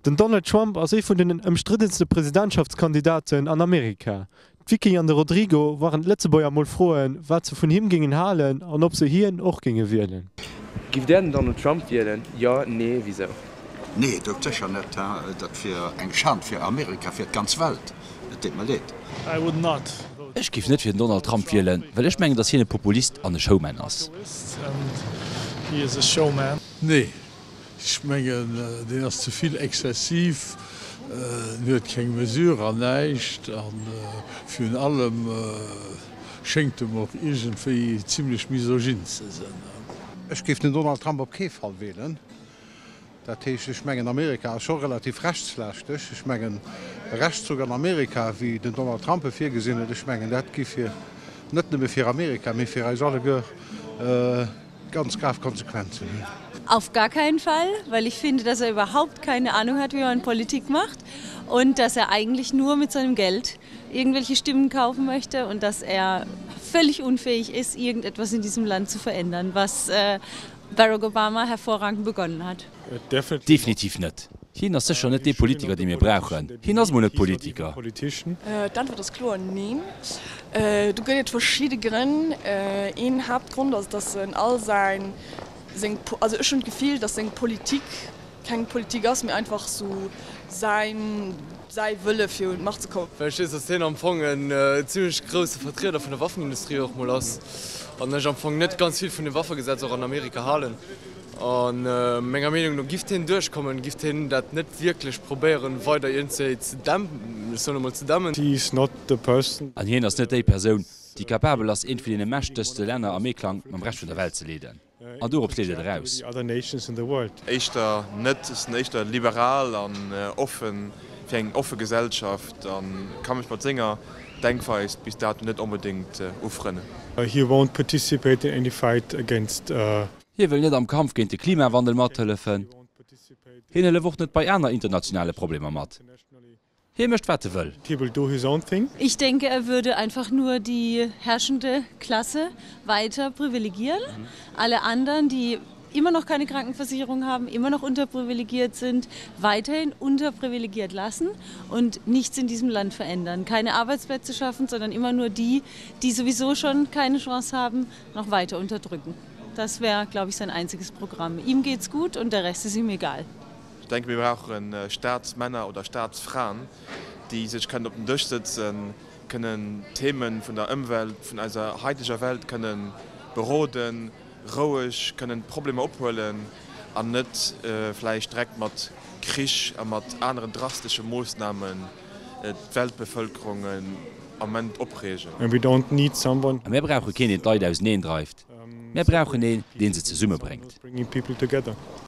Den Donald Trump ass ee vun den ëmstriddenste Presidentschaftskandidaten an Amerika. D'Vicky an de Rodrigo waren d'Lëtzebuerger mol froen, wat se vun him géingen halen an ob se hien och géinge wielen. Giff Där den Donald Trump wielen? Jo, Nee, wisou? Nee, dout sécher net. Dat wier eng Schan fir Amerika, fir d'ganz Welt. Et deet mer leed. Ech giff net fir den Donald Trump wielen, well ech mengen, datt hien e Populist an e Showman ass. Nee, ech mengen deen ass zevill exzessiv, en huet keng Mesure an näischt an virun allem schéngt e mer och iergendwéi zimlech misogyn ze sënn. Ech géif den Donald Trump op kee Fall wielen. Dat heescht, ech mengen Amerika ass scho relativ rechtslaaschteg. Ech mengen e Rechtsruck an Amerika, wéi den Donald Trump e virgesinn huet, ech mengen dat gi fir, net nëmme fir Amerika, mee fir eis alleguer ganz grav Konsequenzen hunn. Auf gar keinen Fall, weil ich finde, dass er überhaupt keine Ahnung hat, wie man Politik macht und dass er eigentlich nur mit seinem Geld irgendwelche Stimmen kaufen möchte und dass er völlig unfähig ist, irgendetwas in diesem Land zu verändern, was Barack Obama hervorragend begonnen hat. Definitiv net. Hien ass sécher net dee Politiker, dee mir brauchen. Hien ass mol net Politiker. D'Äntwert ass kloer Neen. Do gëtt et verschidde Grënn. Een Haaptgrond ass, datt en all säin, seng, also ech hunn d'Gefill, datt seng Politik keng Politik ass, mee einfach sou säin, säi Wëlle fir un d'Macht ze kommen. Well ech weess, dass hien am Fong en zimlech grousse Vertrieder vun der Waffenindustrie och mol ass an ech am Fong net ganz vill vun dem Waffegesetz och an Amerika halen. A menger Meenung no giff hien duerchkommen, giff hien dat net wierklech probéieren weider iergendzwéi ze dämmen, ech soen emol ze dämmen. An hien ass net déi Persoun, déi capabel ass, eent vun deene mächtegste Länner am Eeklang mam Rescht vun der Welt ze leeden. An dorops leet et eraus. Éischter net. Ech sinn éischter liberal an offen fir eng offe Gesellschaft a ka mech mat senger Denkweis bis dato net onbedéngt ufrënnen. He won't participate in any fight against. Hie wëll net am Kampf géint de Klimawandel mathëllefen. Hien hëllef och net bei aner internationale Problemer mat. Hie mécht wat e wëll. He will do his own thing. Ich denke, er würde einfach nur die herrschende Klasse weiter privilegieren. Alle anderen, die immer noch keine Krankenversicherung haben, immer noch unterprivilegiert sind, weiterhin unterprivilegiert lassen und nichts in diesem Land verändern. Keine Arbeitsplätze schaffen, sondern immer nur die, die sowieso schon keine Chance haben, noch weiter unterdrücken. Das wäre, glaube ich, sein einziges Programm. Ihm geht's gut und der Rest ist ihm egal. Ech denke mir brauche Staatsmänner oder Staatsfraen, déi sech kënnen op den Dësch sëtzen, kënnen d'Theme vun der Ëmwelt, vun eiser haiteger Welt kënnen beroden, roueg kënnen d'Problemer ophuelen an net vläicht direkt mat Krich a mat aneren drastesche Moossnamen d'Weltbevëlkerung am Ament opreegen. A mir brauche keen, deen d'Leit auseneendreift, mir brauchen een, dee se zesummebréngt.